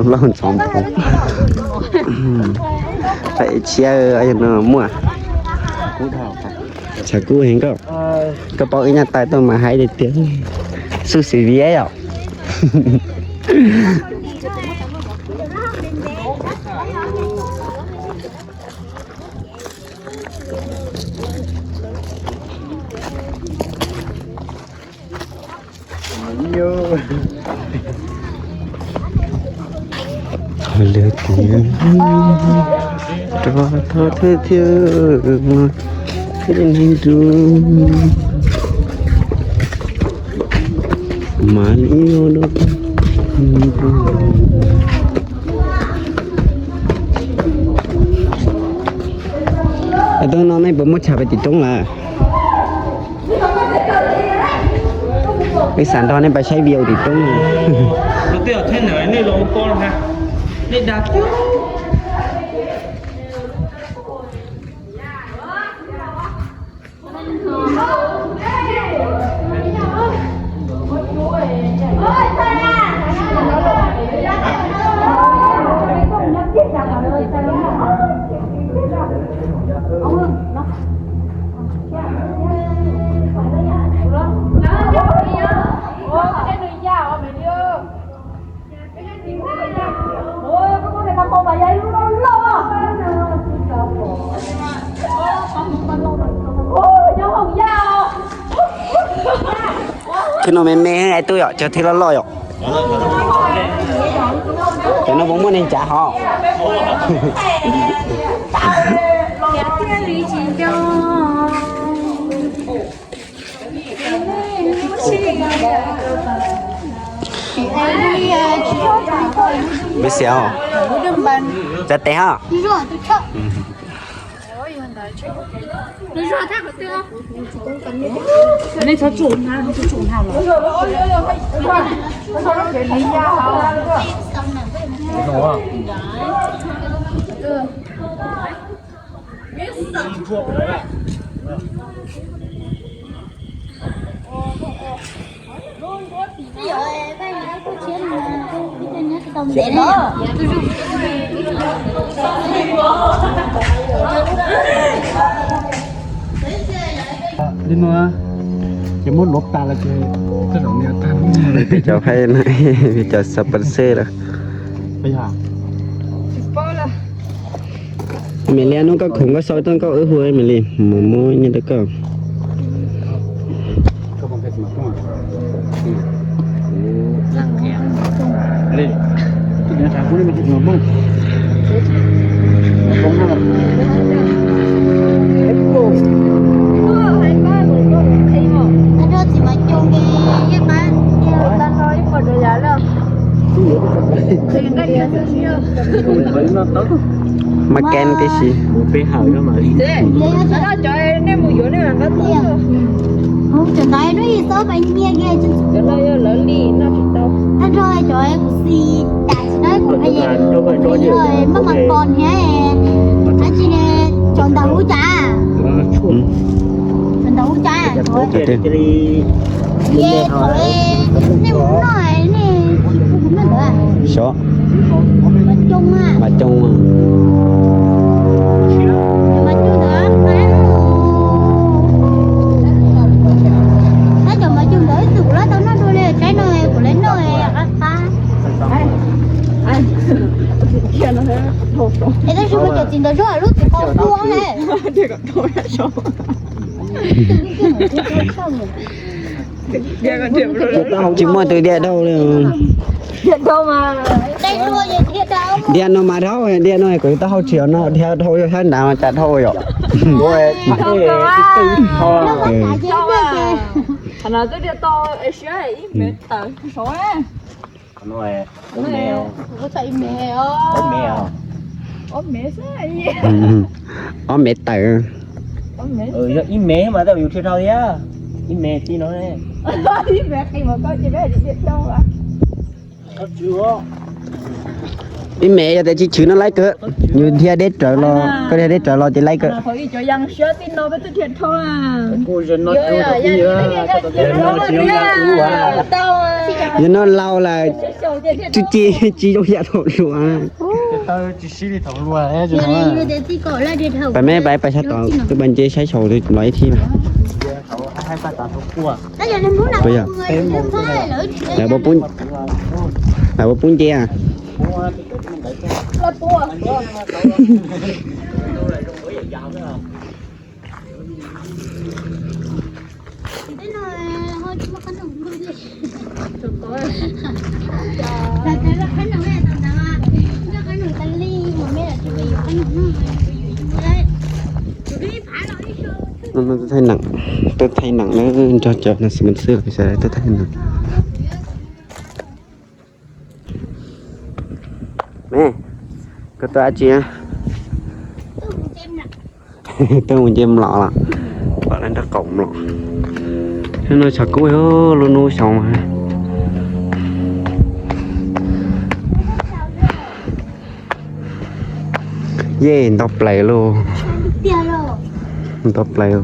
Lauj ntxhov nphoo. Pem tshiab no muaj tshav kub heev koj. Koj paub ib nyaj tais tuaj mas hais tias tiag xub xwm viv yom. Thov lwm tiam rov thov thwj thiab, thiaj li neeg rub mas li no. Tus no nej puas muaj chaw pem tim roob lawm? Wb xav nrog nej pais saib view tim roob. Khwb no me me ib tug yom, cov thwb loj loj yom. Cov no puas muaj neeg cav hov? Npib xiam, cov tes hov. Li no ces muab luav tas los ces tej zaum nws tag. Peb cov phaib no, peb cov sponsor lawm. Mem li no koj khoom koj sau tau koj wb hu Mem li mus muab nyiaj rau koj. Mas kev tib si. Cov ntawd lub ib xob pais nyiag kiag. Cov no yog lawv li noj tsis tau. Tag nrho cov kuv xis tas tsis tau kuv hais maj mam pom thiab. Tab sis cov ntawd ub cas, cov ntawd ub cas, cov ye thaum nej mus noj nej kuv noj ntawd. Xyov. Mas coo, mas coo. Mas coo ntawd, tab cov mas coo ntawd ib txwm kuv lawv tau noj dua li, saib no kuv lawv noj qab qab. Es tab sis mas cov txiv ntawd zoo lub txiv qau hlua ne. Tsis muaj tus diaj dhau li. Diaj no mas dhau, diaj no kuv taub hau tsis yog no, diaj dhau yog sab nrad mas cas dhau yom. Ob mev tawm. Yog ib mev mas tej zaum yus thiaj dhau thiab. Ib mev tib no. Ib me yog tias tsis chwv no laib kawg, yus dhia deb rawv los, koj dhia deb rawv los ces laib kawg. Yog no laus lawm, tsis, tsis, tsis zoo yam thaum hluas. Pais me pais, pais sab tod, twb pais nce saib saud los ib thib mas. Lawv puas pub nce? Tuaj thaij neem, tuaj thaij neem na, nrog cov nas xi mas xwb, tuaj thaij neem. Me, koj tuaj dab tsi? Tuaj mus nce mlom los? Pom lawv nrog qaum mlom. Hnub no tshav kub, lub hnub xyoo mas. Yej, nto plaws lauj. Nto plaws.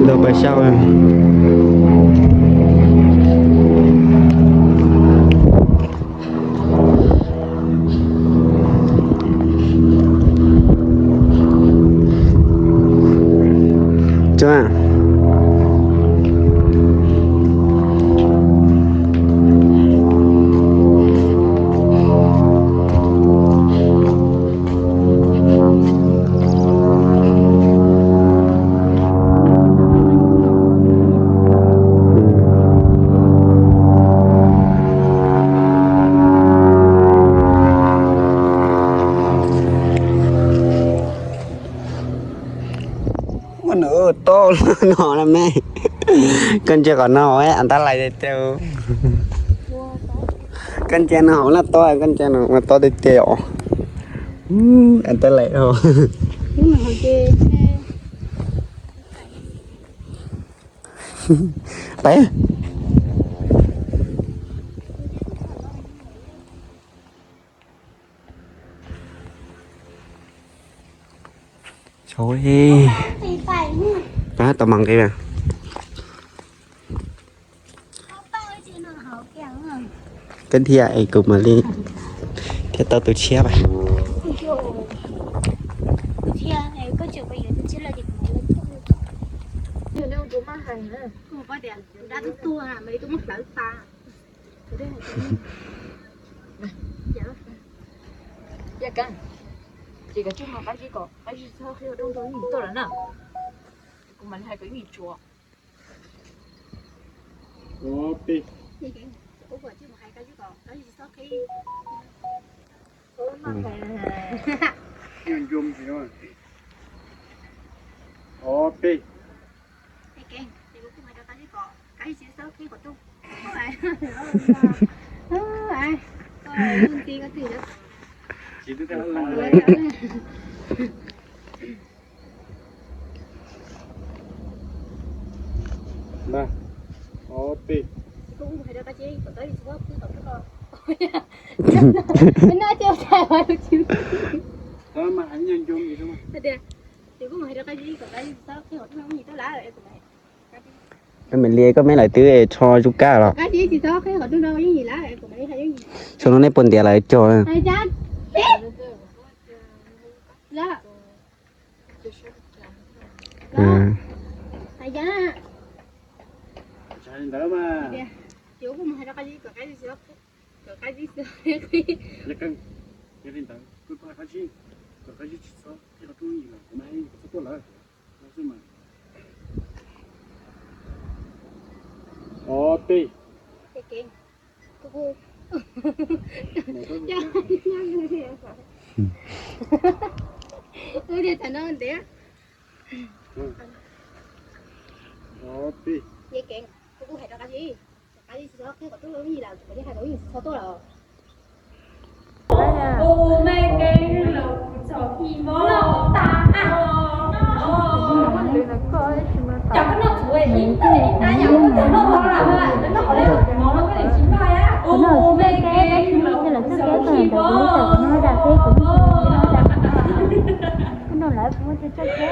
Nto plaws sab. Ua nws tob no na me. Koj ntsia qhov no, an tab lais tiag tiag. Koj ntsia no hauv laj tob, koj ntsia no ua tob tiag tiag os. An tab lais os. Peb. Tau mam nqis. Koj dhia es kuv mam li dhia tau tus tshiab pas. Ces koj tsis hais qab zib kom qab zib txhob qhib ua doo rau yus tuaj lawm na. Kuv mam li hais kom yus tsuav. Ob peb. Ob peb. Koj me liaj koj me lawv twb rho zuj kab los? Saum no nej puas ntiav lawv cog na? Ob peb. Ob peb. No tsis muaj teb, tab sis muaj tej lawv txoj kev kawg ntawd, kuv nyob tawm kuv nyob da teb, kuv nyob da, kuv nyob lawv kuv muaj tej txoj kev.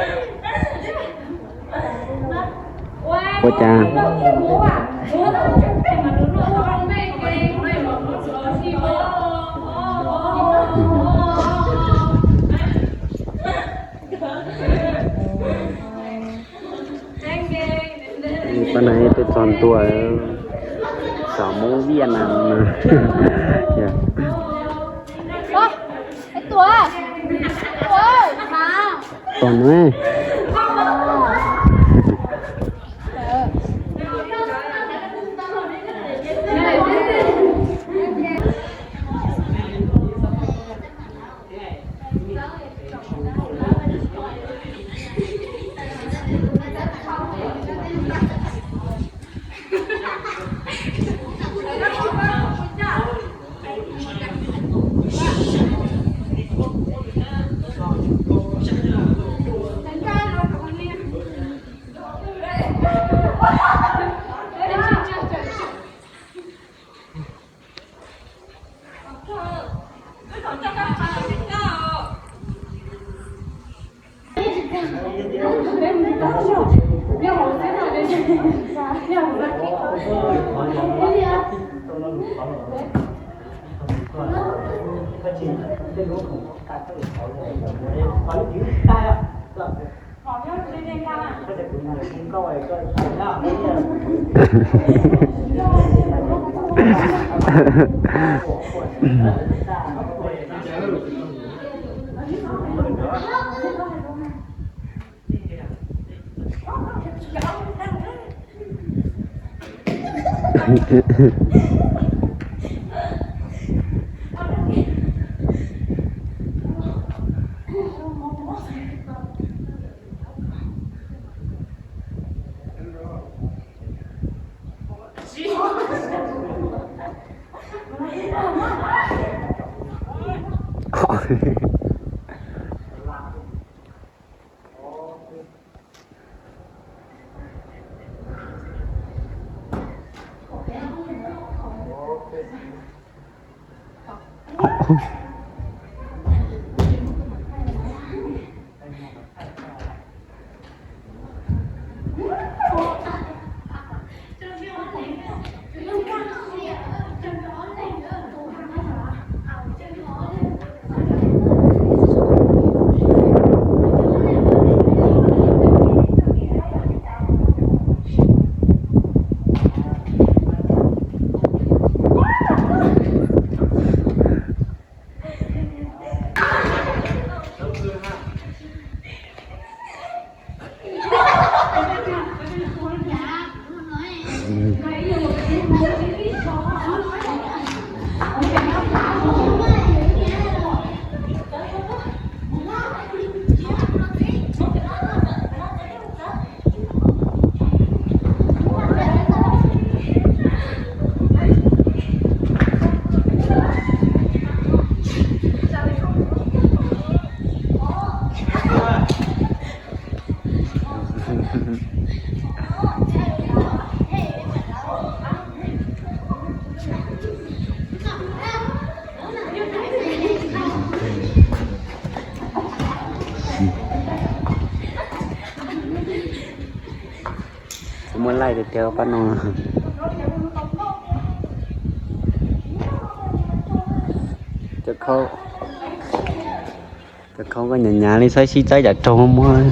Ua cas? Pab no ib tug txog ntua, xav mus Viaj Nam. Tua no. Tsis muaj laij tiag tiag pab no. Cov khaub, cov khaub koj nyav nyav li saib sib txaib cam raug muab.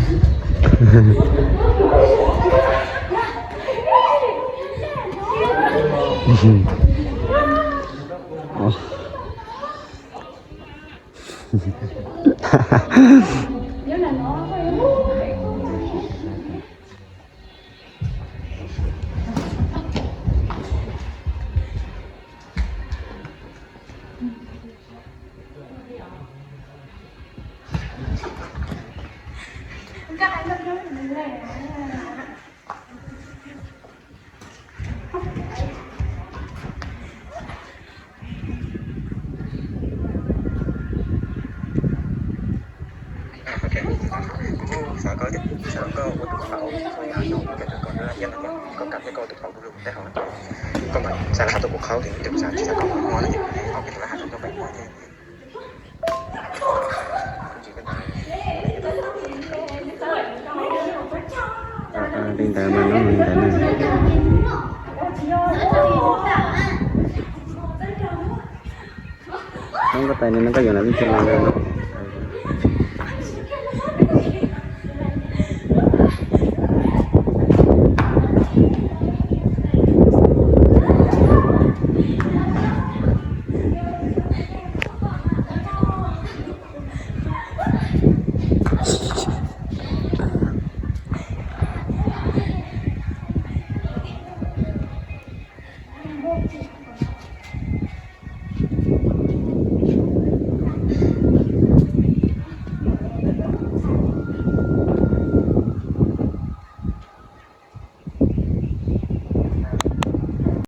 Xav koj Xav kom koj ua tus qauv, koj kam thiab koj ua tus qauv du lug tej hauv, koj mam xav kom tus kuv qauv ces tus xav tsis xav kom muaj no ces kom peb tus lab has rau koj peb muaj thiab. Li ntawd mas no li ntawd na. Nub koj tais no koj yuav na vij tsis los na.